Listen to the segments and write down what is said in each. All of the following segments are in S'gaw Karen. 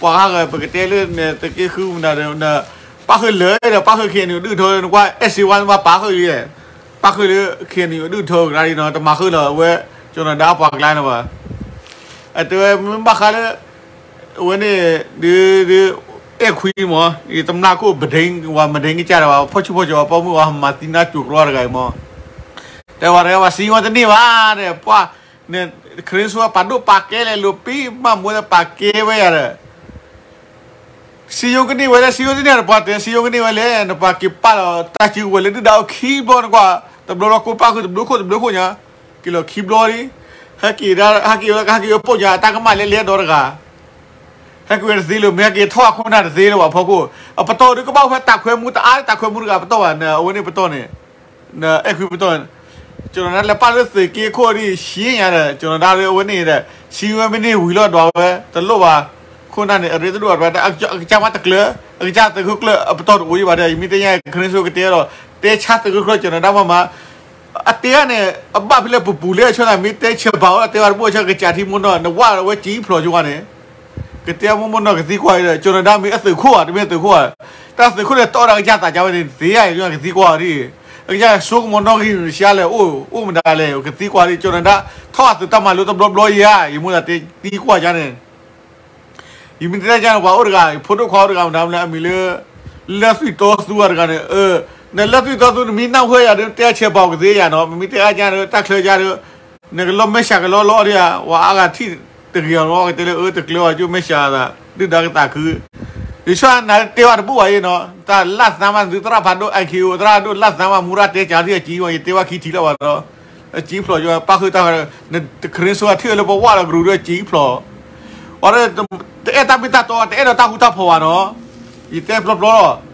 ပှၤဂၤဂၤ ပကတဲလၢနသုးက့ဃုမနုၤဒီး ပၣ်ဃုာ်လၢာ်ဒီး ပၣ်ဃုာ် K N U ဒုၣ်ထၢ နကွၢ် အဲၣ်စ့ဝါ နဘၣ်ပာ်ဃုာ်လံ, ပၣ်ဃုာ်လၢ K N U ဒုၣ်ထၢကရၢလံနီၤ တမၤဃုာ်လၢၤအဝဲ ကၠီၤနၤဒါအပှၤကျါန့ၣ်ဘၣ်. အတဲဝဲမ့ၢ်ဘၣ်ဃးလၢ အဝဲန့ၣ် ဒုး ဒုး အဲၣ်ခွံမး ယတမျၢ်ခိၣ်ပဒ့ ဝၤမဒ့ကစၢ်ဒၣ်ဘၣ် ဖီၣ်ဆူၣ်ဖီၣ်ကၠီၤ ပိာ်မုၣ်ဝၤမၤသံနါစိၤကြီတဂၤအံၤမး တဲဝဲတဂၤဝဲ စံယိၣ်တန့ၢ်ဘၣ်ဒီး ပှၤ န့ၣ် ခရံာ်စူပာ်ဒိၣ်ပာ်ကဲလဲၤလိာ်ပံ ဘၣ်မူဒီးပာ်ကဲဝဲယၤဒီး စံယိၣ်ကန့ၢ်ဝဲလဲၣ် စံယိၣ်တန့ၢ်ဒီး ပှၤတဲ စံယိၣ်ကန့ၢ်ဝဲလဲၣ် နပှၤက့ၤပာ်လီၤတၢ်စုကဝဲၤလၢဒုၣ်ဒါအခံဘျီနကွၢ် တဘျီလီၤကိးပၣ်ဃုာ်တဘျုးခိၣ်တဘျုးခိၣ်ညါ က့ၤလီၤခံဘျီလံ ဟဲက့ၤဒၣ် ဟဲက့ၤဝဲ ဟဲက့ၤဝဲပိာ်ညါ တၢ်ကမၣ်လဲၤလဲၤဒီတဂၤ ဟဲက့ၤဝဲတသ့လၢၤ မ့ၢ်ဟဲက့ၤထီၣ်အခိၣ်နၢ်တသ့လၢၤဘၣ်ဖီခိၣ် အပတီၢ်ဒုးကဘၣ်အိၣ်ဖဲတၢ်ခွဲမူ တအါတၢ်ခွဲမူတဂၤပတီၢ်ဘၣ် နအဝဲန့ၣ်ပတီၢ်န့ၣ် နအဲၣ်ခွံပတီၢ်န့ၣ် ကၠီၤနၤဒါလဲၤပာ်လၢသုးက့ခိၣ်ဒ်ရှ့ညါဒီး ကၠီၤနၤဒါလၢအဝဲန့ၣ်ဒီး စံဝဲမ့ၢ်န့ၢ်ဝံၤလီၤဒွးဝဲ တလိၣ်ဘၣ် ခိၣ်နၢ်န့ၣ် အရ့တဒိၣ်အတဝဲ အကစၢ်မးတကျၢၤ အကစၢ်သုးခိၣ်ကျၢၢ် အပတီၢ်တအိၣ်ယံၤဘၣ်ဒီး ယမ့ၢ်တဲညါ ခရံာ်စူကတဲဒီး တဲဆါသုးခိၣ်ကျၢၢ် ကၠီၤနၤဒါမးမး အတဲန့ၣ် အဘၣ်ဖဲလဲၣ်ပူၤပူၤလၢအဆၢနၤ မ့ၢ်တဲဆၢဘၣ်အီၤ တဲဝဲတဘိအဆၢကစၢ်ထံမိၢ်နီၢ် နဝဲဝဲကၠံဖျိးကၠိဝဲန့ၣ် ကတဲမိၢ်မိၢ်နီၢ်ကသံကွၢ်အံၤဒီး ကၠီၤနၤဒါမ့ၢ်အသုးခိၣ်ဧါ တမ့ၢ်အသုးခိၣ်ဧါ တၢ်သုးခိၣ်န့ၣ် တီၣ်ဒၣ်ကစၢ်သးကါဝဲန့ၣ် သ့ဧါ ကသံကွၢ်အီၤဒ် အကစၢ်ဆိကမိၣ်နီၣ်ဂံၢ်နုာ်ရှါလဲၣ် အိၣ်အိၣ်မတၤလဲၣ် ကသံကွၢ်ဒ် ကၠီၤနၤဒါ ထီၣ်အသုးတၢ်မၤလိတဘျီဘျီယံၤဧါ ယမိၢ်သးတဲသံကွၢ်ကါန့ၣ် ယမ့ၢ်တဲကါန့ၣ် ပှၤအိၣ်တဂၤ ဖိဒိၣ်ခွါအိၣ်တဂၤမတၤမနုၤ အမံၤလၢ လၢသွံၣ်တီသူအတဂၤန့ၣ် နလၢသွံၣ်တီသူ နမ့ၢ်နၢ်ဟူယၤဒီး တဲအဆဲးပာ်အီၤကသ့ယၤနီၤ မ့မ့ၢ်တဲအါကါဒီး တၢ်ချၢကါဒီး နကလီၤမဲာ်ဆှးကလီလီၤဒ်ဧါ ဝဲအါဂၤထံၣ်တဂ့ၤအီၤနီၤ ကတဲလၢအၢတကျၢၤအီၤ ကၠိမဲာ်ဆှးသး ဒုၣ်ဒါကသးခု ယဆိနၤတဲဝဲတဘူၣ်ဘၣ်အံၤနီၤ တၢ်လၢသးမး သုသရၣ်ဖးဒိၣ် IQ သရၣ်ဒိၣ်လၢသးမး မူရၣ်တဲကၢ်ထံၣ်အကၠံဝဲ ယတဲဝဲခံထံၣ်လၢၤဘၣ်ဒီး အကၠံဖျိးယွၤ ပၣ်ဃုာ်တၢ်ဃီ ခရံာ်စူအထံၣ်လၢပဝၢ်လီၤကရူၢ်ဒီးကၠံဖျိး အီၤ တအဲၣ်တၢ်မ့ၢ်တၢ်တီ တအဲၣ်ဒိးတၢ်ဃူတၢ်ဖိးဘၣ်နီၤ ယတဲပျီပျီလီၤ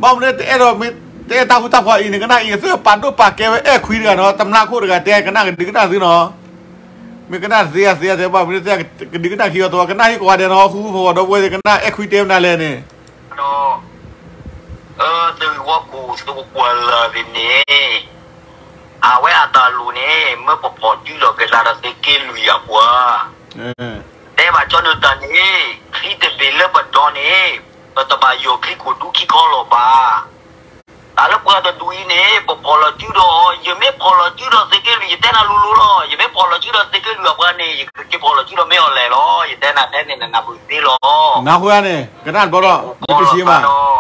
ဘၣ်မနုၤတအဲၣ်ဒိးမ့ၢ် တအဲၣ်တၢ်ဃူတၢ်ဖိးအံၤ နကနၣ်အံၤ သုပာ်ဒိၣ်ပာ်ကဲဝဲအဲၣ်ခွံတဂၤနီၤ တမျၢ်ခိၣ်တဂၤတဲ ကနၣ်ကဒုးကနၣ်သုနီၤ မ့ၢ်ကနၣ်သ့အသ့အသ့ ဘၣ်မနုၤသ့ကဒုးကနၣ်ခံအီၤ သဝီကနၣ်ဟ့ၣ်ကိးဂၤဒဲးနီၤ ဃူဖိးဒီပုၢ်ဝဲၢ်သ့ၣ် ကနၣ်အဲၣ်ခွံတဲမနုၤလဲၣ်န့ၣ် ဒီး အၢ သုဝီခိၣ် သုကကွၢ်လၢာ်န့ၣ် အဝဲအတၢ်လိၣ်န့ၣ် မၢပဖီၣ်စုဒီးကစၢ်ဒီးသုးက့လွံၢ်အပှၤ တဲဘၣ်ကၠီနတၢ်န့ၣ် ချံတဘ့ၣ်လၢပဒီန့ၣ် ပတဘၣ်ယီၢ်ချံခိၣ်ဒူခံခီလီၤဘၣ်. တၢ်လၢပှၤတဒူၣ်အံၤန့ၣ် ပဖီၣ်လီၤစုဒီး ယမ့ၢ်ဖီၣ်လီၤစုဒီးသုးက့လွံၢ် ယတဲနၤလိၤလိၤလီၤ. ယမ့ၢ်ဖီၣ်လီၤစုဒီးသုးက့လွံၢ်အပှၤန့ၣ် ယကက့ၤဖီၣ်လီၤစုဒီးမ့ၢ်အီၤလဲၣ်လီၤ. ယတဲနၤဖဲန့ၣ် နနၢ်ပၢၢ်သ့လီၤ. နၢ်ဟူဧါန့ၣ် ကနၣ်တဘျီဒီး မ့ၢ်တဆံမး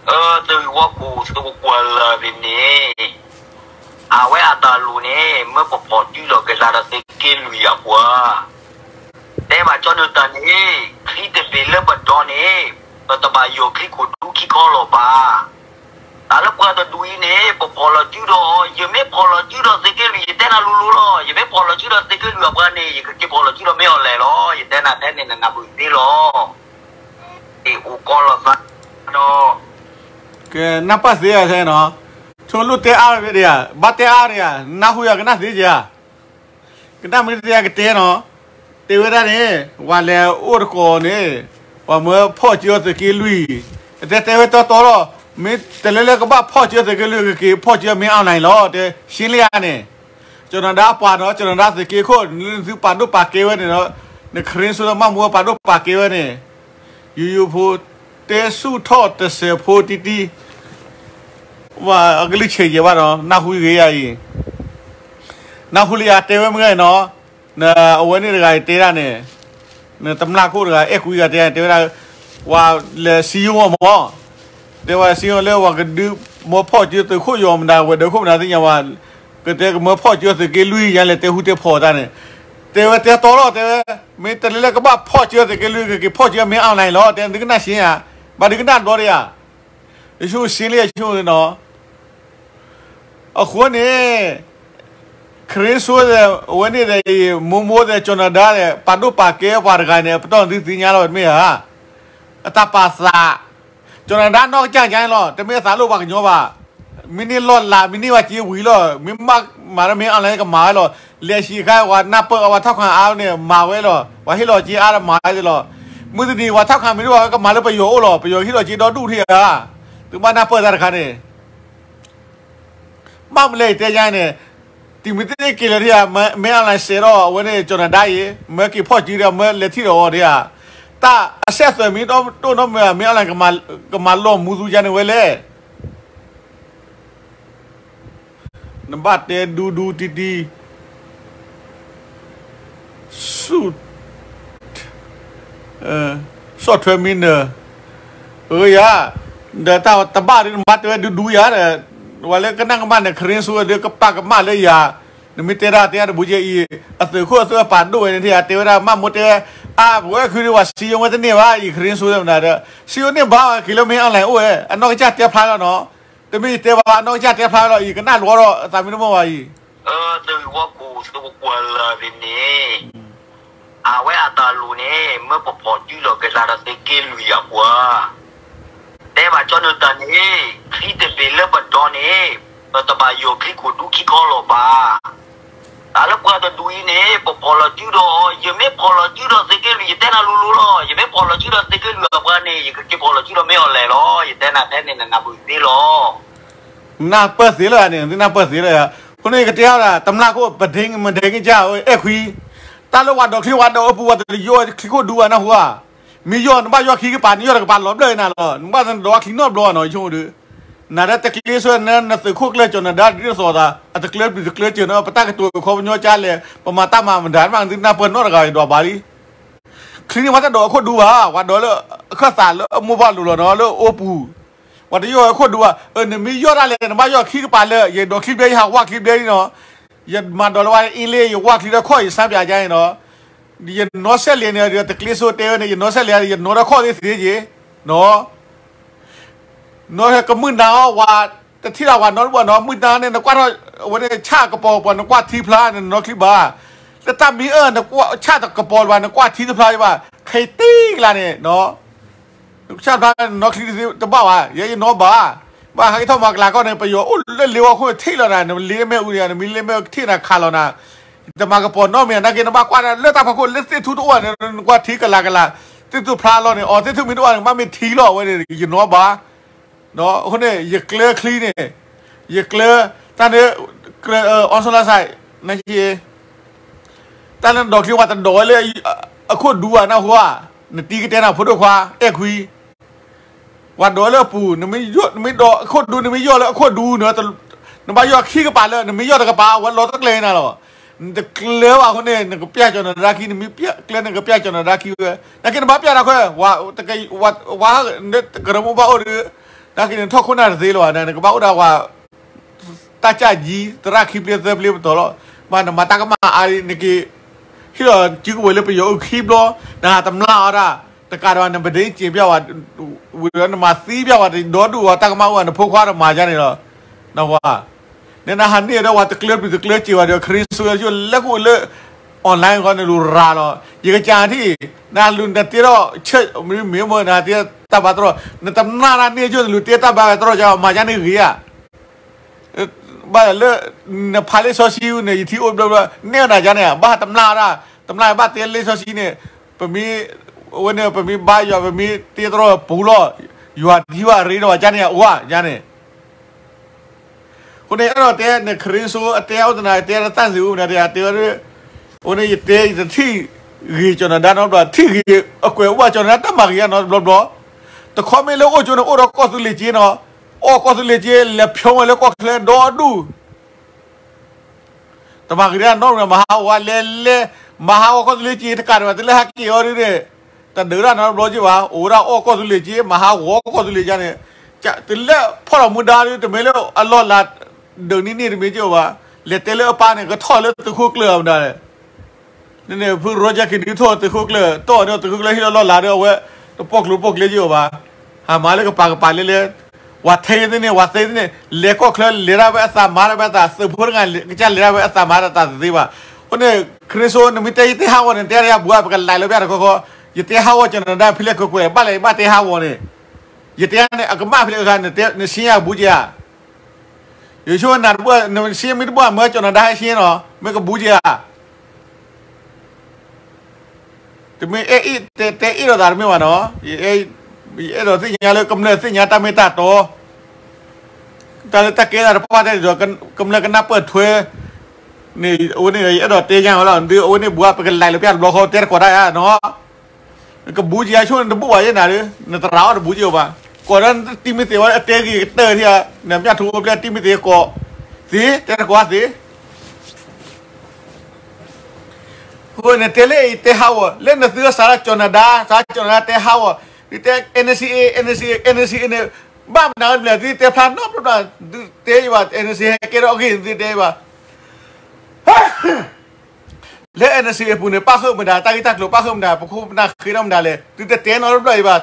အၢ သုဝီခိၣ် သုကကွၢ်လၢာ်န့ၣ် အဝဲအတၢ်လိၣ်န့ၣ် မၢပဖီၣ်စုဒီးကစၢ်ဒီးသုးက့လွံၢ်အပှၤ တဲဘၣ်ကၠီနတၢ်န့ၣ် ချံတဘ့ၣ်လၢပဒီန့ၣ် ပတဘၣ်ယီၢ်ချံခိၣ်ဒူခံခီလီၤဘၣ်. တၢ်လၢပှၤတဒူၣ်အံၤန့ၣ် ပဖီၣ်လီၤစုဒီး ယမ့ၢ်ဖီၣ်လီၤစုဒီးသုးက့လွံၢ် ယတဲနၤလိၤလိၤလီၤ. ယမ့ၢ်ဖီၣ်လီၤစုဒီးသုးက့လွံၢ်အပှၤန့ၣ် ယကက့ၤဖီၣ်လီၤစုဒီးမ့ၢ်အီၤလဲၣ်လီၤ. ယတဲနၤဖဲန့ၣ် နနၢ်ပၢၢ်သ့လီၤ. အိၣ်ကီလီၤသးဒီး ကနၢ်ပၢၢ်သ့ဧါထဲနီၤ, ဆိလိၣ်တဲအါဝဲဒၣ်ဧါ, ဘၣ်တဲအါဒၣ်ဧါ, နၢ်ဟူယၤကနၣ်သ့ဧါ, ကနၣ်မ့ၢ်တဲကတဲနီၤ, တဲဝဲဒၣ်န့ၣ် ပှၤလဲၤအိၣ်တကိးန့ၣ် ပှၤမၢဖီၣ်ကၠိသုးက့လွံၢ်, အတဲတဲဝဲတီတီလီၤ, မ့ၢ်တလဲၤလၢကဘၣ်ဖီၣ်ကၠိသုးက့လွံၢ် ကက့ၤဖီၣ်ကၠိမ့ၢ်အီၣ်လဲၣ်လီၤ, တဲရှင်းလင်းဧါန့ၣ်, ကၠီၤနၤဒါပှၤနီၤ, ကၠီၤနၤဒါသုးက့ခိၣ် နသုပာ်ဒိၣ်ပာ်ကဲဝဲန့ၣ်နီၤ, နခရံာ်စိတၢ်မၤမူပာ်ဒိၣ်ပာ်ကဲဝဲန့ၣ် ယိယိဖိ တဲဆူၣ်ထီၣ်တစဲးဖိတံၢ်တံၢ်, အကလုၢ်ဆဲးယဲၢ်ဘၣ်နီၤ, နၢ်ဟူဂ့ၤယၤအံၤ, နၢ်ဟူလၢယတဲဝဲမ့ၢ်ဂ့ၤနီၤ, နအဝဲန့ၣ်တဂၤအံၤတဲဒၣ်န့ၣ်, နတမျၢ်ခိၣ်တဂၤ အဲၣ်ကွံဂၤတဲ တဲဝဲဒၣ်, ဝၤလဲၤစံယိၣ်မးမး, တဲဝဲစံယိၣ်လၢဝၤကဒုးမၢဖီၣ်ကၠိသုးခိၣ်ယီၤမတၤ ဝဲၤဒၢးခိၣ်မတၤသ့ၣ်ညါဝဲ, ကတဲကမၢဖီၣ်ကၠိသုးက့လွံၢ်ညါလဲၤတဲဟူတဲဖီၣ်တၢ်န့ၣ်, တဲဝဲတဲတီလီၤ တဲဝဲ, မ့ၢ်တလဲၤလၢကဘၣ်ဖီၣ်ကၠိသုးက့လွံၢ် ကက့ၤဖီၣ်ကၠိမ့ၢ်အီၣ်လဲၣ်လီၤ, တဲသုကနၣ်ရှ့ဧါ, ဘၣ်ဒုးကနၣ်ဘျီဒံးဧါ, ယဆိကမိၣ်ဆ့လၢယဆိကမိၣ်နီၤ အဃိန့ၣ် ခရံာ်စိဒီး အဝဲန့ၣ်ဒီး မိၢ်မိၢ်ဒီး ကၠီၤနၤဒါဒီး ပာ်ဒိၣ်ပာ်ကဲပှၤတဂၤန့ၣ် ပတီၢ်သုသ့ၣ်ညါလီၤ တမ့ၢ်ဧါ, အတၢ်ပာ်သး, ကၠီၤနၤဒါနီၢ်ကစၢ်ကါန့ၣ်လီၤ, တမ့ၢ်အသးလိၣ်ပှၤကညီဘၣ်, မ့ၢ်န့ၢ်လီၢ်လၤ မ့ၢ်န့ၢ်ဝဲက့ၤဝံၤလီၤ, မ့ၢ်မၤရၢမ့ၢ်အီၣ်လဲၣ်ကမၤဝဲလီၤ, လဲၤဆံးခါ ပှၤနၢ်ပၢၢ်အဝဲထီၣ်ခါအါန့ၣ် မၤဝဲလီၤ, ပှၤဟ့ၣ်လီၤက့ၤအါဒီးမၤဝဲလီၤ, မုၢ်တနံၤပှၤထီၣ်ခါမ့ၢ်တအိၣ် ကမၤလၢပယီၤအိၣ်လီၤ, ပယီၤဟ့ၣ်လီၤက့ၤဒီဒူၣ်ထံၣ်ဧါ, သုဘၣ်နၢ်ပၢၢ်တၢ်တခါန့ၣ် ဘၣ်မနုၤလဲၣ်ယတဲယါန့ၣ်, တံၤမသ့ၣ်က့ၤလၢထံဧါ, မ့ၢ်အီၣ်လဲၣ်စဲးထီၣ်အဝဲန့ၣ် ကၠီၤနၤဒါအံၤ, မၢက့ၤဖီၣ်စုဒီး မၢလဲၤထံၣ်ဒီးအီၤဒံးဧါ, တၢ်အစဲးသွဲၣ်မ့ၢ်တအိၣ်နီတမံၤ မ့ၢ်အီၣ်လဲၣ် ကမၤလီၢ်မူသူယါန့ၣ်ဝဲလဲၣ်. နဘၣ်တဲဒူဒူတံၢ်တံၢ်, ဆူၣ်, ဆီၣ်ထွဲမံနၢၤ, အၢယၤ, ဒီးတၢ်တဘၣ်ဒ်နဘၣ်တဲဝဲဒူဒူယၤဒီး, ဝဲလၢကနၣ်ကမၣ်န့ၣ် ခရံာ်စူဒီးကပာ်ကမၣ်လၢယၤ, နမ့ၢ်တဲဒၣ်တဲအတဘူးကဲအံၤ, အသုးခိၣ်အသုးအပာ်ဒိၣ်ဝဲန့ၣ် တဲဝဲဒၣ်မၢ်မိၢ်တဲဝဲ, အပဝဲခုဒ်ဝဲစံယိၣ်ဝဲတန့ၢ်ဘၣ်အံၤ ခရံာ်စူဒီးမနုၤဒီး, စံယိၣ်န့ၢ်ဘၣ်ဝဲက့ၤလၢမ့ၢ်အီၣ်လဲၣ်အိၣ်ဝဲ အနီၢ်ကစၢ်တဲဖျါလီၤနီၤ, တမ့ၢ်ယတဲဘၣ်အနီၢ်ကစၢ်တဲဖျါလီၤအံၤ ကနၣ်လိၤဒီးအသးမ့ၢ်တမ့ၢ်ဘၣ်အံၤ သုးဝီခိၣ်သုးကွၢ်လၢ်န့ၣ်, အဝဲအတၢ်လိၣ်န့ၣ် မ့ၢ်ပဖီၣ်စုဒီးက့ၤလၢဒီးသုးက့လွံၢ်အပှၤ, တဲဘၣ်ကၠီနတၢ်န့ၣ်, ချံတဘ့ၣ်လၢပဒီန့ၣ်, ပတဘၣ်ယီၢ်ချံခိၣ်ဒူခံခီလီၤဘၣ်. တၢ်လၢပှၤတဒူအံၤန့ၣ် ပဖီၣ်လီၤစုဒီး, ယမ့ၢ်ဖီၣ်လီၤစုဒီးသုးက့လွံၢ် ယတဲနၤလိၤလိၤလီၤ. ယမ့ၢ်ဖီၣ်လီၤစုဒီးသုးက့လွံၢ်အပှၤန့ၣ် ယကက့ၤဖီၣ်လီၤစုဒီးမ့ၢ်အီၣ်လဲၣ်လီၤ. ယတဲနၤဖဲန့ၣ် နနၢ်ပၢၢ်သ့လီၤ. နနၢ်ပၢၢ်သ့လၢန့ၣ်, နနၢ်ပၢၢ်သ့လၢ, အဃိန့ၣ် ကတဲအီၤဒၣ် တမျၢ်ခိၣ် ပဒ့မဒ့ကစၢ် အဲၣ်ခွံ, တၢ်လၢပှၤဒိးချံပှၤဒိးအပူၤ ပှၤတယီၢ်ချံခိၣ်ဒူဘၣ်နၢ်ဟူဧါ, မ့ၢ်ယီၢ်နဘၣ်ယီၢ်ခံကပၤ နယီၢ်တကပၤလီၤဘျၢၣ်နၤလီၤ, နဘၣ်နဒိးချံနီတဘျီနီၤ ယဆိကမိၣ်ဒီး, နၤဒီးတကျ့ဆိ နသုးခိၣ်ကျၢၢ်ကၠီၤနၤဒါဒ်သိးသး အတကျၢၢ်ပျံၤတကျၢၢ်စၢၤနီၤ ပတၢ်ကတိၤခီပညီကလဲၣ် ပမၤတၢ်မၤမတၤမး နသုနၢ်ပၢၢ်နီတဂၤ ယဒွးဘၣ်လံ ချံန့ၣ်ပှၤတဒိးအခိၣ်ဒူဘၣ်, ပှၤဒိးလၢအခၢၣ်သးလၢအမိၢ်ပှၢ်လိၤလီၤနီၤ လၢအအိပူၤ, ပှၤတယီၢ်အခိၣ်ဒူဘၣ်, နမ့ၢ်ယီၢ်ဒၣ်လဲာ် နဘၣ်ယီၢ်ခံကပၤလၢ ယဒိးချံဘျဲ ယဟးဝၣ်ချံဘျဲလံနီၤ, ယမၤဒိးလၢဝဲအ့လ့ ယဝၣ်ချံဒီးခီၣ် ယဆါပၠးကါန့ၣ်နီၤ, ယနီၢ်ဆဲးလ့န့ၣ် တကျ့ဆိတဲဝဲန့ၣ် ယနီၢ်ဆဲးလ့ ယနီၢ်ဒီးခီၣ်သ့သ့က့ၤ, နီၤ နီၢ်ကမုၢ်နၤအီၤ ပှၤတထံၣ်လၢပှၤနီတဘၣ်နီၤ မုၢ်နၤန့ၣ် နကွၢ်ထီၣ် အဝဲန့ၣ် ဆၣ်ကပီၤပှၤ နကွၢ်ထံဖျါန့ၣ် နနီၢ်ချံဘၣ်, လၢတၢ်မံအၢ နကွၢ်ဆၣ်တကပီၤဘၣ် နကွၢ်ထံတဖျါဘၣ်, ခဲအံၤတ့ၢ်ကလါန့ၣ် ဆၣ်တဖျါ နနီၢ်ချံတဘၣ်ဘၣ် ယဲယနီၢ်ဘၣ်, ဘၣ်ဟဲက့ၤထီၣ်မၤကလၤကီၢ်န့ၣ် ပယီၤအိၣ်လၢလ့ဝီခိၣ်ထံၣ်လီၤနၤ နမ့ၢ်လ့မဲာ်အူန့ၣ် နမ့ၢ်လ့မဲာ်ထံၣ်နၤခးလီၤနၤ, တမၤကပီၤနီတမံၤ နာ်က့နဘၣ်ကွၢ်ဒၣ်လၢတၢ်ဖီခိၣ်လၢသ့ၣ်ထူတအိၣ်န့ၣ် နကွၢ်ထံကလၤကလၤ, သ့ၣ်ထူဖျါလီၤန့ၣ် အီၤသ့ၣ်ထူမ့ၢ်တအိၣ်န့ၣ် ကဘၣ်မ့ၢ်ထံလီၤဝဲန့ၣ် ယနီၢ်ဘၣ် အဃိန့ၣ် ယကျၢၤချံန့ၣ်, ယကျၢၤ, တၢ်န့ၣ်, ကျၢၤ, အီစလါစဲး, နက့, တၢ်လၢနဒိးချံဝဲတဒိးဝဲလၢ, အခိၣ်ဒူဘၣ်နၢ်ဟူဧါ, နတံၤကတဲနၤဖိဒိၣ်ခွါ အဲၣ်ခွံ, ပှၤဒိးလၢအပူၤ, နမ့ၢ်ဒိးအခိၣ်ဒူ နမ့ၢ်ယီၢ်လၢအခိၣ်ဒူန့ၣ်, နဘၣ်ယီၢ်ခံကပၤလၢ နမ့ၢ်ယီၢ်တကပၤ အဝဲလီၤတကျဲၤနၤလီၤ, နတကျၢၤဘၣ်အဃိန့ၣ် နကပျၢ်ကၠီၤနၤဒါခံ နမ့ၢ်ကျၢၤနကပျၢ်ကၠီၤနၤဒါခံဝဲ, နာ်က့နဘၣ်ပျၢ်တၢ်ခွဲး, ဝၤ, ဝၤ, ကရၢမိၢ်ဘၣ်အိၣ်ဒီး, နာ်က့န့ၣ် ထီၣ်ခိၣ်နၢ်တသ့လၢၤဘၣ်, နကဘၣ်အိၣ်ဒၣ်ဝဲ တၢ်ကၢ်ယံၤ သရၣ်ခံပျ့သၢပျ့ပတီၤလီၤ, ဘၣ်နမၤတၢ်ကမၣ်အါလံ နက့ၤ, ဟ့ၣ်လီၤစုကဝဲၤလၢပယီၤအုၣ်ခံဘျီ, နဟးတမျၢ်အီၤဒၣ်, တကးဒံးဘၣ် နပဒ့စ့ၢ်ပျၢ်ဝဲ, ဝံၤဒီးနမၤသံပျၢ်ဝဲ တဒီဒူၣ်ဝဲတၢ်ကမၣ်အိၣ် နဖိခွါတမၤဒ်န့ၣ်လီၤ, နဝၤ, နနဟးန့ၢ်ဒီးဝဲတကျၢၤပျံၤတကျၢၤစ့ၢ်ဝဲဒီး ခရံာ်စူယိၣ်လဲၤကူၣ်လၢ online ဃီ နလူၤရၤလီၤ, ယကစၢ်ထံၣ်, နလူၤနတ့ထီၣ် church မ့ၢ်မ့ၢ် နတ့တၢ်ဘါတြီ, နတမျၢ်တၢ်န့ၢ်ကၠိ နလူၤတ့တၢ်ဘါတြီကမၤယါန့ၣ်ဂ့ၤဧါ ဘၣ်လၢ နဖးလံာ်စီဆှံန့ၣ် ယထံၣ်အိၣ်ဘျီဘျီ နဲၣ်နၤယါန့ၣ် ဘၣ်တမျၢ်ဒၣ်, တမျၢ်ဘၣ်တဲလံာ်စီဆှံန့ၣ်, ပမ့ၢ်, အဝဲန့ၣ် ပမ့ၢ်ဘါယွၤ ပမ့ၢ်တ့တြီပူၤလီၤ, ယွၤထံၣ်ဘၣ်ရ့ဒီးယါန့ၣ် အဝဲယါန့ၣ် အဃိန့ၣ် အဲၣ်ဒိးတဲ နခရံာ်စိ အတဲအိၣ်သနာ် တဲတၢ်သ့ၣ်ဧိၤမနုၤ တဲတဲဝဲ, အဃိန့ၣ် ယတဲ ယတထံၣ်ဂ့ၤကၠီၤနၤဒါနီတဘျီ ထံၣ်ဂ့ၤအကွဲးအိၣ်ဘၣ်ကၠီၤနၤဒါ တၢ်မၤဂ့ၤယါနီတဘျီဘျီ, တခီမ့ၢ်လၢအိၣ်ကၠိန့ၣ် အိၣ်ဒီးကီၢ်သူလ့ၤက့နီၤ, အီၣ်ကီၢ်သူလ့ၤက့ လဲၤဖျိဝဲလၢကီၢ်ချၢဒီဒူၣ် တမၤဂ့ၤဒၣ်နီတမံၤ မၤဟးဂီၤဝဲလဲၤလဲၤ, မၤဟးဂီၤကီၢ်သူလ့ၤက့တကးဒံးဘၣ် တုၤလၢဟဲက့ၤအီၤဒ်န့ၣ်, တဒုးဒၣ်နီတဘျီက့ဘၣ်, အိၣ်ဝဲဒၣ်အီၣ်ကီၢ်သူလ့ၤက့ မၤဟးဂီၤကီၢ်သူလ့ၤက့န့ၣ်, တုၤလၢဖီၣ်လီၤမူဒါဒ် တမ့ၢ်လၢအလီၢ်လၤ ဒုးနံၣ်န့ၣ်တမ့ၢ်က့ဘၣ်, လဲၤတဲလၢအပၢ်န့ၣ် ကထီၣ်လၢသုးခိၣ်ကျၢၢ်အမတၤလဲၣ် န့ၣ်န့ၣ် ဖုရိကၠၢခံဒုးထီၣ်သုးခိၣ်ကျၢၢ် တီၢ်ဒီးသုးခိၣ်ကျၢၢ်ဟ့ၣ်လီၤလီၢ်လၤဒီးအဝဲ တပိာ်ကျိၤပိာ်ကျဲက့အိၣ်ဘၣ်, ဟးမၤလၢကပၤကပၤလဲလဲ, ဝၤထဲသ့ၣ်န့ၣ် ဝၤသ့ၣ်န့ၣ် လဲၤကီၢ်ချၢလဲၤဒၣ်ဝဲအသးမၤဒၣ်ဝဲအသး သုးဖိတဂၤကစၢ်လဲၤဒၣ်ဝဲအသးမၤဒၣ်တၢ်သ့ဘၣ်, အဃိန့ၣ် ခရံာ်စိ နမ့ၢ်တဲယတဲဟးဂီၤန့ၣ် တဲယၤဘူးဧါ ပကလဲၤလၢပျၢ်တခီခီ, ယတဲဟးဂီၤကၠီၤနၤဒါဖဲလဲၣ်ကကွဲး ဘၣ်လဲၣ်ဘၣ်တဲဟးဂီၤန့ၣ်, ယတဲန့ၣ် အကမၣ်ဖဲလဲၣ်အခါ နဆ့ယၤဘူးက့ဧါ ယဆိကမိၣ်နၤတဘၣ် နဆ့မ့ၢ်တဘၣ်မၢကၠီၤနၤဒါဟဲဆ့နီၤ မ့ၢ်ကဘူးက့ဧါ, တမ့ၢ်အဲၣ်အံၣ်တဲတဲအ့ၣ်လိာ်သးတမ့ၢ်ဘၣ်နီၤ, ယအဲၣ်ဒိးသ့ၣ်ညါလၢကမျၢၢ်သ့ၣ်ညါတၢ်မ့ၢ်တၢ်တီ, တၢ်လၢတၢ်ကဲတၢ်တပှၢ်တဲဒီး ကမျၢၢ်ကနၢ်ပၢၢ်ထွဲ, န့ၣ် အဝဲန့ၣ် ယအဲၣ်ဒိးတဲညါဝဲလီၤ ဒ်အဝဲန့ၣ်ဘူးဧါ ပကလဲၤလၢပျၢ်တဘျီဃီ တဲတကိးတၢ်ဧါနီၤ ကဘူးက့ၤအဆိန့ၣ်တဘူးဘၣ်ယဲနၤဒီး နသရၣ်အီၤတဘူးက့ၤအီၤဘၣ်. ကိးဒီးတံၤမ့ၢ်သ့ၣ်ဝဲအတဲဂ့ၤကတၢၢ်ထံဧါ, နမၠၣ်ထူဖိပျဲတံၤမ့ၢ်သ့ၣ်ကိး, သ့, တဲတကိးသ့. အဃိန့ၣ်တဲလၢအံၤတဲဟးဂီၤ, လၢနသုစးထီၣ်ကၠီၤနၤဒါ, စးထီၣ်ကၠီၤနၤဒါတဲဟးဂီၤ, ဒ်တဲ NCA, NCA, NCA န့ၣ်, ဘၣ်မနုၤလဲၣ် သုတဲဖျါနီတဘျီဘၣ်, သုတဲယဘၣ် NCA ဟဲကဲထီၣ်အဂ့ၢ် သုတဲယဘၣ် လၢ NCA အပူၤန့ၣ် ပၣ်ဃုာ်မတၤ တၢ်ဂ့ၢ်တၢ်ကျိၤ ပၣ်ဃုာ်မတၤ ပခိၣ်ပနၢ်ဃ့ထီၣ်မတၤလဲၣ် သုတတဲနီတဘျီအံၤဘၣ်.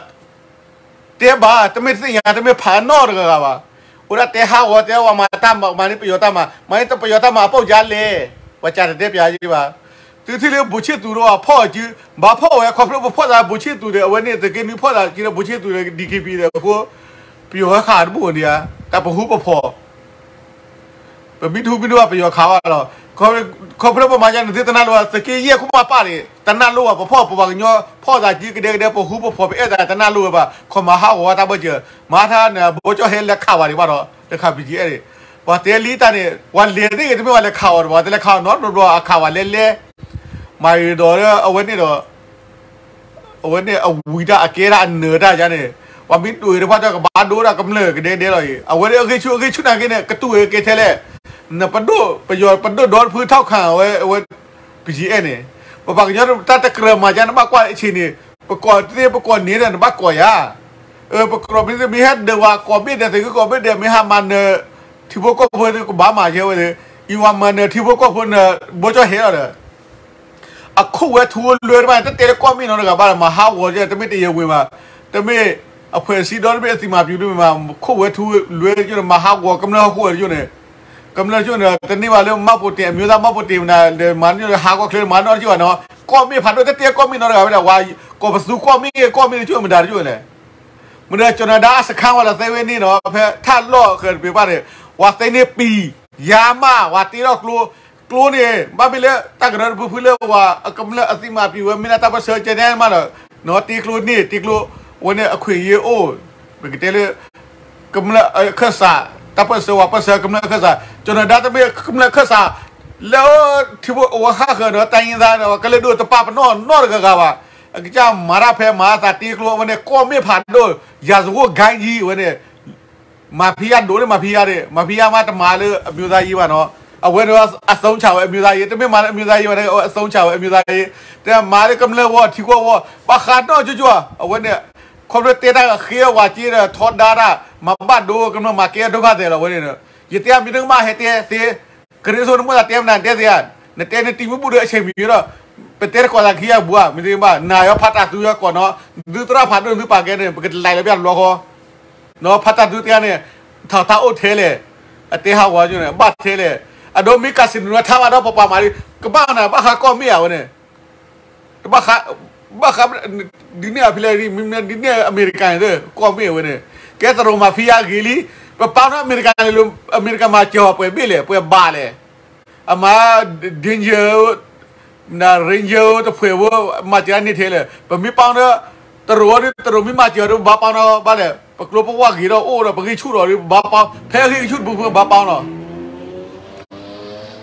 တဲဘၣ် တမ့ၢ်တသ့ၣ်ညါ တမ့ၢ်ဖးနီတဂၤဂၤဘၣ်. အိၣ်ဒၣ်တဲဟးဂီၤ တဲဝဲမၤတၢ်မၤ မၤန့ၢ်ပယီၤတၢ်မၤ မၤန့ၢ်ပယီၤတၢ်မၤအပိာ်ကါလဲၣ်. ပှၤကးတတဲပျးယဘၣ်. သုထံၣ်လၢဘူၣ်ဆ့ၣ်သူးဒီးအဖီၣ်အစု ဘၣ်ဖီၣ်ဝဲ ခီဖျိပဖီၣ်သးဘူၣ်ဆ့ၣ်သူးဒီး အဝဲန့ၣ် သုးက့နွံဖီၣ်သးစုဒီး ဘူၣ်ဆ့ၣ်သူးဒီး DKBA ဒီးအဃိ ပယီၤဟဲခးတဘူၣ်န့ၣ်ဧါ, တၢ်ပဟူပဖီၣ် ပမ့ၢ်တဟူမ့ၢ်တဘၣ် ပယီၤခးဘၣ်လီၤ. ခီဖျိပမၤယါန့ၣ် သုတနၢ်လိဘၣ် သုးက့ယဲၢ်ခိၣ်မးပၢ်န့ၣ် တနၢ်လိဘၣ် ပဖီၣ် ပပှၤကညီဖီၣ်သးစုကဒဲကဒဲ ပဟူပဖီၣ် ပအဲၣ်သးတနၢ်လိဝဲဘၣ် ခီမၤဟးဂီၤဝဲတၢ်ဘၢၣ်စၢၤ မၤထါန့ၣ် ဘီကၠီၣ်ဟဲလဲၤခးဝဲဒံးဘၣ်ဒီး တခး ပံကဲန့ၣ် ပှၤတဲလံတၢ်န့ၣ် ပှၤလဲၤသ့ၣ်ဂ့ၤ တမ့ၢ်ဝဲလဲၤခးအီၤတဘၣ် တလဲၤခးအီၤနီတဘျီဘျီ အခးဝဲလဲၤလဲၤ မၤရံဒီး အဝဲန့ၣ်ဒီး အဝဲန့ၣ်အဝံၤတၢ်အကဲတၢ်အနၢၤတၢ်ယါန့ၣ် ပှၤမ့ၢ်ဒိၣ်အံၤတဖၣ်တၢ်ကဘၣ်ဒိတၢ်ကမျၢၢ်ကဒဲကဒဲလီၤအံၤ အဝဲဒၣ်အဂ့ၢ်ဆူၣ်အဂ့ၢ်ဆူၣ်နာ်က့န့ၣ် ကတူၢ်ဝဲကဲထဲလဲၣ် နပဒိၣ်ပယီၤပဒိၣ်ဒီတဖုထီၣ်ခၣ်ဝဲ အဝဲ ပယံၤအဲၣ်န့ၣ် ပပှၤကညီတၢ်တကြၢးမၤယါ နဘၣ်ကွၢ်အဆံးန့ၣ် ပကိးသ့ပကိးန့ၢ်ဒီး နဘၣ်ကိးယါ ပကြၢးမ့ၢ်ဟဲဒၢးဝဲကိးဘ့ၣ်ဒဲး သုးက့ကိးဘ့ၣ်ဒဲး မ့ၢ်ဟးမၤနၢၤ ထံဖိကီၢ်ဖိကဘၣ်မၤယဲဝဲ အံၤဝဲမၤနၢၤထံဖိကီၢ်ဖိနၢၤ ဘီကၠီၣ်ဟဲလီၤဒီး အခိၣ်ဝဲထူဝဲလွဲတဘၣ် တတဲလၢကီၢ်မ့ၣ်နီတဂၤဘၣ်ဒီး မၤဟးဂီၤယဲ တမ့ၢ်တယဲဝ့ၤဘၣ် တမ့ၢ် အဖွဲ့အစည်း ဒီတမ့ၢ်အသုးမၤပျူၤတမ့ၢ်ဘၣ် ခိၣ်ဝဲထူဝဲလွဲတကၠိန့ၣ် မၤဟးဂီၤကမျၢၢ်ဟီၣ်ခိၣ်ဝဲတကၠိန့ၣ် ကမျၢၢ်တကၠိန့ၣ် တန့ၢ်ဘၣ်လၢ မှတ်ပုံတင် အမျိုးသားမှတ်ပုံတင် မနုၤဒီး မၤန့ၢ်ဟးဂီၤချၢ မၤနီတကၠိဘၣ်နီၤ ကီၢ်မ့ၣ်ဖးဒိၣ် တတဲကီၢ်မ့ၣ်နီတဂၤဝဲဒၣ် ဝဲကိးပသူကီၢ်မ့ၣ် ကီၢ်မ့ၣ်တကၠိမတၤတကၠိလဲၣ် မ့ၢ်ဒီးကၠီၤနၤဒါအစခန်းဝဲလီၤ သဲဝဲန့ၣ်နီၤ ဖဲထၣ်လီၢ်ဃၢၤတပ့ၤပၣ်န့ၣ် ဝဲသ့န့ၢ်ပံၤ ယါမး ဝဲတ့ထီၣ်ကျိ ကျိန့ၣ် ဘၣ်မ့ၢ်လၢတၢ်ကရၢတဖုဖုလၢဝဲ အကမျၢၢ်အသုးမၤပျူၤဝဲ မ့ၢ်ဒၣ်တၢ်ပၢၢ်ဆၢကဲန့ၣ်မးဒီး နီၤ တ့ကျိန့ၣ် တ့ကျိ အဝဲန့ၣ်အခွင့်အရေးအိၣ် ပကတဲလၢ ကမျၢၢ်အခၢၣ်စး တၢ်ပၢၢ်ဆၢဝဲပၢၢ်ဆၢကမျၢၢ်အခၢၣ်စး ကၠီၤနၤဒါတမ့ၢ်ကမျၢၢ်အခၢၣ်စး လၢထံဖိအဝဲဃၣ်ဃၢၤဒီး တိုင်းရင်းသားဒီး ကလုာ်ဒူၣ်တပာ်ပနီၣ်နီတဂၤဂၤဘၣ် အကစၢ်မၤတၢ်ဖဲမၤသးတ့ကျိ အဝဲန့ၣ် ကီၢ်မ့ၣ်ဖးဒိၣ် ရာဇဝတ်ဂိုဏ်းကြီး အဝဲန့ၣ် မၤဖံးယါဒိၣ်န့ၣ် မၤဖံးယါန့ၣ် မၤဖံးယါမးတမၤလၢအမျိုးသားရေးဘၣ်နီၤ အဝဲန့ၣ် အသုံးချဝဲအမျိုးသားရေး တမ့ၢ်မၤလၢအမျိုးသားရေးဘၣ်န့ၣ် အသုံးချဝဲအမျိုးသားရေး တမၤလၢကမျၢၢ်ဝဲထံကီၢ်ဝဲ ဘၣ်ဃးနီၢ်ကၠိကၠိ အဝဲန့ၣ် ခီဖျိတဲတၢ်ဃ့အဝဲက့ဒီး ထီဒါတၢ် မၤဘၣ်ဒိကမျၢၢ်မၤကဲဒိၣ်ဖၣ်သဲးလီၤဝဲန့ၣ် ယတဲအမံၤတကမၣ်ဟဲတဲသ့ ကရ့စိနမ့ၢ်သးတဲမနုၤတဲသ့ဧါ နတဲနတံၤမုၢ်ဘူၣ်ဒီးအဆဲးမံၤဒီး ပတဲတကိးသးခံဂၤဘူးဧါ မ့ၢ်သ့ဘၣ် နၤယီဖးတၢ်သူယီကိးနီၤ သုသရၣ်ဖးဒိၣ်သုပာ်ကဲန့ၣ် ပကတလဲၤလၢပျၢ်တဘျီဃီ နီၤဖးတၢ်သူတဲန့ၣ် ထီၣ်တၢ်အိၣ်ထဲလဲၣ် အတဲဟးဂီၤကၠိန့ၣ် ဘၣ်ထဲလဲၣ် အဒိမ့ၢ်ကၤစံနူၤထါဘၣ်ဒီးပပှၤမၤလံ ကဘၣ်နၤ ဘၣ်ဃးကီၢ်မ့ၣ်ဧါဝဲန့ၣ် ဘၣ်ဃး ဘၣ်ဃး ဒ်န့ၣ်အဖဲလဲၣ် ဒ်န့ၣ်အမဲရကၤန့ၣ် ကီၢ်မ့ၣ်ဝဲန့ၣ် ကဲတရူးမၤဖံးယါဂ့ၤလံ ပပာ်နီၢ်အမဲရကၤန့ၣ်လၢ အမဲရကၤမၤစၢၤအီၤပှဲၤဘ့ၣ်လဲၣ် ပှဲၤဘးလဲၣ် အမၤ danger န ranger တဖှဲးဖိ မၤစၢၤန့ၢ်ထဲလဲၣ် ပမ့ၢ်ပာ်ဒီး တရူးဒီး တရူးမ့ၢ်မၤစၢၤဒီး ဘၣ်ပာ်နီၢ်ဘၣ်လဲၣ် ပကျိပဝၢ်ဂ့ၤထီၣ်အိၣ်ဒီး ပဂံၢ်ဆူၣ်ထီၣ်ဒီး ဘၣ်ပာ် ဖဲဂံၢ်ဆူၣ်တပူၤဖုဘၣ်ပာ်နီၢ်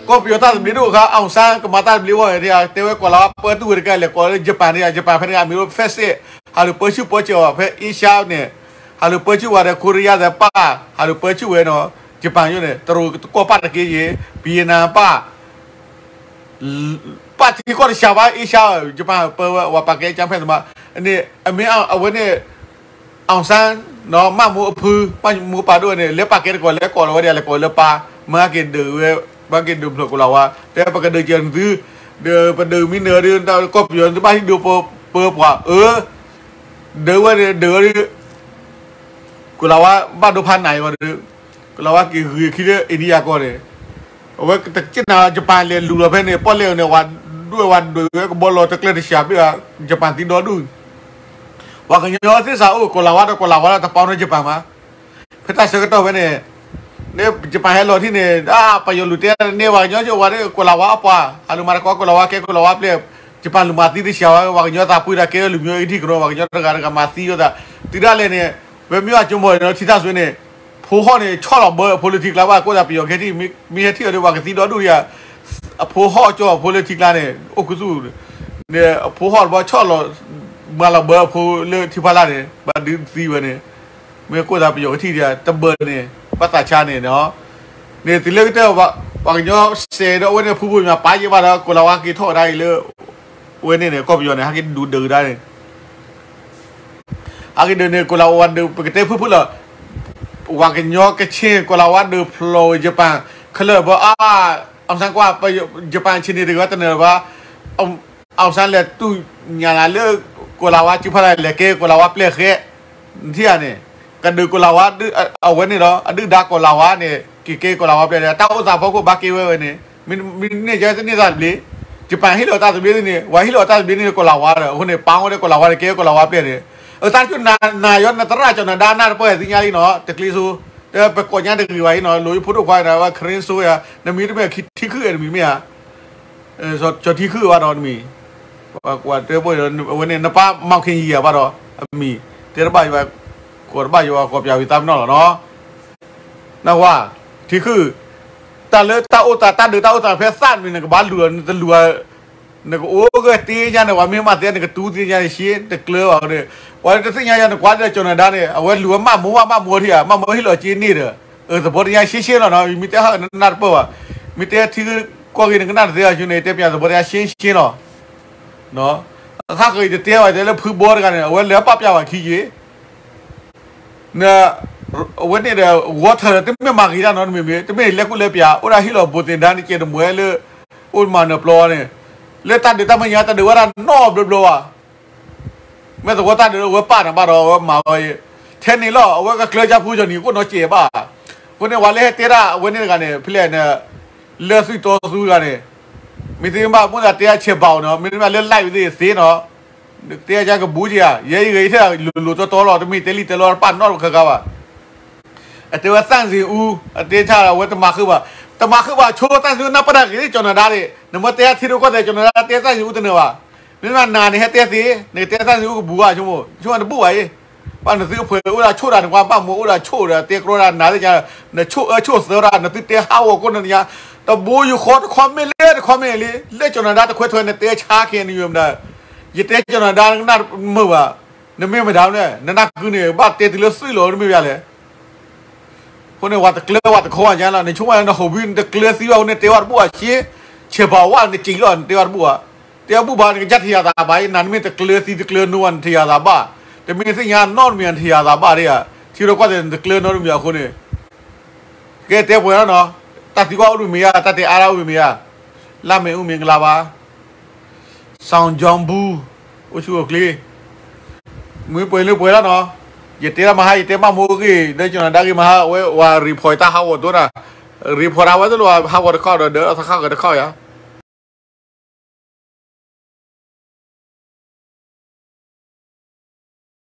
ကီၢ်ပယီၤတၢ်သဘျ့ဒိၣ်အခါ အောင်ဆန်း ကမၤတၢ်သဘျ့ဝဲန့ၣ် တဲဝဲကိးလၤဝါပၢတူၢ်ဝဲတကဲလဲၣ် ကိးလၢ Japan န့ၣ် Japan ဖဲန့ၣ် အမံၤလၢ ဖက်စစ် ဟးလူၤပၢဆူၣ်ပၢစၢၤအီၤ ဖဲ Asia န့ၣ် ဟးလူၤပၢဆူၣ်ဝဲဒီး ခိရံယါသပၢ် ဟးလူၤပၢဆူၣ်ဝဲနီၤ Japan ယိၣ်န့ၣ် တရူးတကီၢ်ပၢ်တက့ၢ်ယ့ၣ် Vietnam ပၢ် ပၢ်ထံကီၢ်တစှၤဘၣ် Asia Japan ပၢဝဲ ဝဲပာ်ကဲ ကၠၢ်ဖဲၣ်သမါ န့ၣ် အမ့ၢ်အဝဲန့ၣ် အောင်ဆန်း နီၤ မၢ်မူအဖု မၢ်မူပၢ်ဒိၣ်န့ၣ် လဲၤပာ်ကဲတကိး လဲၤကိးလီၤဝဲဒၣ် လဲၤကိးလၢပၢ် မၤက့ၤဒုးဝဲ မၤက့ၤဒုးဖျိးကိးလၤဝါ တဲပကဒုးကဲနသု ဒီးပဒုးမံနၢၤဒီး ကီၢ်ပယီၤသုဘၣ်ဟံၣ်ဒိပၢပှၤ အၢ ဒုးဝဲဒုး ဒုးဝဲဒုး ကိးလၤဝါဘၣ်ဒိဖးနးအံၤဝဲဒီး ကိးလၤဝါက့ၤဂုာ်ခံလၢ India ကီၢ်န့ၣ် အဝဲတက့ၢ်နၤ Japan လဲၤလူၤလီၤဖဲန့ၣ် ပီၣ်လဲၣ်န့ၣ် ဝဲဒွဲၣ်ဝဲဒွဲၣ်ဝဲကဘီလီၤတကျဲတစှၤဘ့ၣ် Japan သံဒီဒူၣ် ပှၤကညီသ့ၣ်စးအိၣ်ကိးလၤဝါဒီးကိးလၤဝါဒီးတပီဒီး Japan မး ဖဲတၢ်ဆၢကတီၢ်ဖဲန့ၣ် Japan ဟဲလီၤထံၣ်န့ၣ် ပယီၤလူၤတဲန့ၢ်ပှၤကညီကၠိဝဲဒီး ကိးလၤဝါအပှၤ ဟးလူၤမၤတကိးကိးလၤဝါကဲကိးလၤဝါပျဲၢ် Japan လူၤမၤသံတစှၤဝဲ ပှၤကညီသးပှၢ်တၢ်ကဲလၢလူၤမံၤအံၤထံၣ်ကနီၤ ပှၤကညီတဂၤတဂၤမၤသံဝဲသး တုၤဒၣ်လဲာ်န့ၣ် ဖဲမ့ၢ်အကၠိမီၤန့ၣ် ထံထၣ်စွဲန့ၣ် ဖိဟီၣ်န့ၣ် ဆီၣ်လီၤဘၢအဖိလၢထံကျါဘၣ် ကိးသးပယီၤကဟဲထံၣ် မ့ၢ်ဟဲထံၣ်အီၤဒီး ပှၤကသံဒီဒူၣ်ဒံးဧါ အဖိဟီၣ်ကၠီအဖိလၢထံကျါန့ၣ် အိၣ်ခူသူၣ် န့ၣ် အဖိဟီၣ်တဘျီဆီၣ်လီၤ မ့ၢ်လီၤဘၢအဖိလၢထံဖီလာ်န့ၣ် ဘၣ်ဒုးသံဝဲန့ၣ်, မ့ၢ်ကိၣ်သးပယီၤကထံၣ်ဒံးဧါ တဘၣ်န့ၣ် ဘၣ်သးဆါန့ၣ်နီၤ, န့ၣ်တုၤလၢကတၢၢ် ပှၤကညီစဲးဒီးအဝဲန့ၣ် ဖုဖုမးပာ်ယဲၢ်ဘၣ်ဒီး ကိၤလၤဝါက့ၤထီၣ်ဝဲဒၣ်အံၤလၢ အဝဲန့ၣ်န့ၣ် ကီၢ်ပယီၤန့ၣ် ဟဲက့ၤဒုးဒုးဒၣ်န့ၣ် အက့ၤဒုးန့ၣ် ကိၤလၤဝါဒုး ပကတဲဖုၣ်ဖုၣ်လီၤ. ဝၤကညီကဆ့ၣ် ကိၤလၤဝါဒုးဖျိးဝဲ ယပၣ် ခဲလၢာ်ဘၣ်အါ, အီၣ်စၣ်ကွၢ် ယပၣ်ဆ့ၣ်န့ၣ်တဂၤတနၢၤဘၣ်, အီၣ်စၣ်လဲၤတူၢ်ညါနၤလၢ ကိၤလၤဝါစုဖီလာ် လဲၤကဲကိၤလၤဝါပျဲၢ်ဃဲ, နထံၣ်ဧါန့ၣ်, ကဒုးကိၤလၤဝါ အဝဲန့ၣ်လီၤ အဒုၣ်ဒါကိၤလၤဝါန့ၣ် က့ၤကဲကိၤလၤဝါပျဲၢ်ဒီး တၢ်အိၣ်သးဖီခိၣ်ဘၣ်က့ၤဝဲဝဲန့ၣ် မ့ၢ်န့ၢ်ကဲတန့ၢ်တၢ်သဘျ့, ယပၣ်ဟ့ၣ်လီၤတၢ်သဘျ့န့ၣ် ဝဲဟ့ၣ်လီၤတၢ်သဘျ့န့ၣ် ကိၤလၤဝါဒီး အဃိန့ၣ် ပာ်ဝဲဒီးကိၤလၤဝါန့ၣ် ကဲကိၤလၤဝါပျဲၢ်န့ၣ်, အတၢ်ကနၤယီနသရၣ်ကၠီၤနၤဒါနၢ်တပၢၢ်သ့ၣ်ညါလံနီၤ တကျ့ဆိ, တပကိးညါတဂ့ၤဘၣ်အံၤနီၤ လိၤယဖိဒိၣ်ခွါန့ၣ် ဝဲခရ့စိယၤ နမံၤတမ့ၢ်ထံခုၣ်အဲၣ်နမံၤမ့ၢ်ဧါ, ကၠီၤထံခုၣ်ဘၣ်ဒီးနမံၤ, ကွၢ်တဲပှဲၤအဝဲန့ၣ် နပၢ်မၤခ့ယံၤယၤဘၣ်ဒီး အမံၤ, တဲတဘၣ်ယွၤ, ကိးတဘၣ်ယွၤ ကိးပၠးဝံၤသးပ့ၤနီၣ်လီၤနီၤ, နဝၤ, ထံခုၣ်, တၢ်လၢတၢ်အိၣ်သးတၢ်ဒုးတၢ်အိၣ်သးဖဲသၣ်မံၤန့ၣ် နကဘၣ်လူၤ နတလူၤ, နကအိၣ်ဂၢၢ်တ့ညါန့ၣ် ပှၤမ့ၢ်မၤသ့နကတူၢ်သ့ညါန့ၣ် ရှ့တကျၢဘၣ်န့ၣ်, ပှၤတသ့ၣ်ညါယၤနကွၢ်ဒီးကၠီၤနၤဒါန့ၣ် အဝဲလူၤဝဲမးမိၢ်ဘၣ်မးမိၢ်ထံၣ်ဧါ မးမိၢ်ဟ့ၣ်လီၤက့ၤန့ၢ်ဒီး, သဘောတရားရှင်းရှင်းလီၤနီၤ မ့ၢ်တဲဟးနနၢ်တပၢၢ်ဘၣ်, မ့ၢ်တဲထံကီၢ်ဂ့ၤနကနၣ်တသ့အီၤန့ၣ် တဲပၠးသဘောတရားရှင်းရှင်းလီၤ အခါဃီၤယတတဲဝဲတဲလၢဖုဘီတဂၤန့ၣ် အဝဲလဲၤပာ်ပၠးဝဲခံယ့ၣ်, အဝဲန့ၣ်ဒီး water ဒီး တမ့ၢ်မၤဂ့ၤတၢ်နီတမံၤမ့ၢ် တမ့ၢ်လဲၤကူၣ်လဲၤပၠး အိၣ်ဒၣ်ဟ့ၣ်လီၤဘိးသ့ၣ်ဒါန့ၣ် ကဲတမွဲလၢ အိၣ်မၤနၢၤပျီန့ၣ်, လၢတၢ်ဒုးတၢ်မဲာ်ညါ တၢ်ဒုးဝဲဒၣ်နီတဘျီဘျီဘၣ် မ့ၢ်သဝီတၢ်ဒုးလၢအဝဲပာ်နၤဘၣ်ဒီး အဝဲမၤဝဲအံၤ, ထဲန့ၣ်လီၤ အဝဲကကျၢၤကၠၢ်ဖူကၠီၤနံၤ ကအိၣ်နီတစဲးဘၣ်, အဃိန့ၣ် ပှၤလၢဟဲတဲဒၣ်အဝဲန့ၣ်တဂၤန့ၣ် ဖဲလဲၣ်န့ၣ်, လၢသုးတီသူတဂၤန့ၣ်, မ့ၢ်သ့မ့ၢ်ဘၣ် မိၣ်သးတဲအဆဲးဘၣ်အီၤနီၤ မ့တမ့ၢ်လၢ live သ့ၣ်သ့နီၤ, တဲအကၢ်ကဘူးက့ၤဧါ ယဲယဂဲၤအံၤထဲလိၤလိၤတီတီလီၤ တမ့ၢ်တဲလံတဲလီၤတပာ်နီတခါခါဘၣ် အတဲဝဲသန့်ဇင်ဦး အတဲဆၣ်အဝဲတမၤဃုာ်ဘၣ်, တမၤဃုာ်ဘၣ်ဆိသန့်ဇင်ဦး နၢ်ပၢၢ်တၢ်ဂ့ၤ ကၠီၤနၤဒါန့ၣ် နမ့ၢ်တဲအထံရူၢ်ကီၢ်သဲး ကၠီၤနၤဒါတဲသန့်ဇင်ဦးတနၢၤဘၣ်, မ့မ့ၢ်နၤန့ၣ် ဟဲတဲသ့ နကတဲသန့်ဇင်ဦးကဘူးဧါ ဆိကမိၣ် ဆိကမိၣ်တဘူးဘၣ်အံၤ, ဘၣ်နသုးဖှဲးအိၣ်ဒၣ်ဆိၣ်ဒၣ် နကွၢ်ဘၣ်မိၢ်အိၣ်ဒၣ်ဆိၣ်ဒီး တဲကြီဒၣ်နၤသ့ၣ်ညါ, နဆိၣ်အၢဆိၣ်သၢဒၣ် နသုတဲဟးဂီၤကိးနံၤညါ, တဘိယူၢ်ဃီတခီမ့ၢ်လၢတခီမ့ၢ်လံ လၢကၠီၤနၤဒါတခွဲးထွဲ နတဲဆါခဲအံၤနယွၤမတၤ, ယတဲကၠီၤနၤဒါနကနၣ်မုာ်ဘၣ်, နမ့ၢ်မတၤန့ၣ် နနၢ်ကုန့ၣ် ဘၣ်တဲတုၤလၢသုးလီၤ နမ့ၢ်မတၤလဲၣ် အဃိန့ၣ် ဝၤတကျၢၤဝၤတခီညါလီၤ နဆိကမိၣ်နဟီၣ်ဘံၣ်နတကျၢၤသံဘၣ်အဃိန့ၣ် တဲဝဲတဘူၣ်ဘၣ်ရှ့, ဆဲးဖးဝဲနစံးလီၤ နတဲဝဲတဘူၣ်ဘၣ်, တဲဝဲဘူၣ်ဘၣ် နကစၢ်ထံၣ်ယၤသးဘၣ်အံၤ နၤနမ့ၢ်တကျၢၤသံတကျၢၤနိဘၣ် နထံၣ်ယၤသးဘၣ်, တမ့ၢ်သ့ၣ်ညါနီတမံၤ နထံၣ်ယၤသးဘၣ်ဒၣ်ဧါ, ထံရူၢ်ကီၢ်သဲးနတကျၢၤနီတမံၤအဃိန့ၣ်, ကဲတဲပှဲၤလီၤနီၤ, တၢ်သံကွၢ်အိၣ်တမံၤဧါ တၢ်တဲအါဒၣ်အိၣ်တမံၤဧါ, လၢမ့ၢ်အူမ့ၢ်ကလါဘၣ် စီၤကၠီဘူ, အိၣ်ဆူၣ်အိၣ်ချ့, မ့ၢ်ပှဲၤလၢပှဲၤလီၤနီၤ, ယတဲဒၣ်မဟါ ယတဲမးမိၢ်ဂ့ၢ် လၢကၠီၤနၤဒါဂ့ၢ်မဟါ အဝဲ ဝၤ report တၢ်ဟးဂီၤတိၢ်နၤ, report တၢ်ဝဲတလိၣ်ဟးဂီၤတခီဒီး ဒီးသဃၣ်ဂီၤတခီယၤ,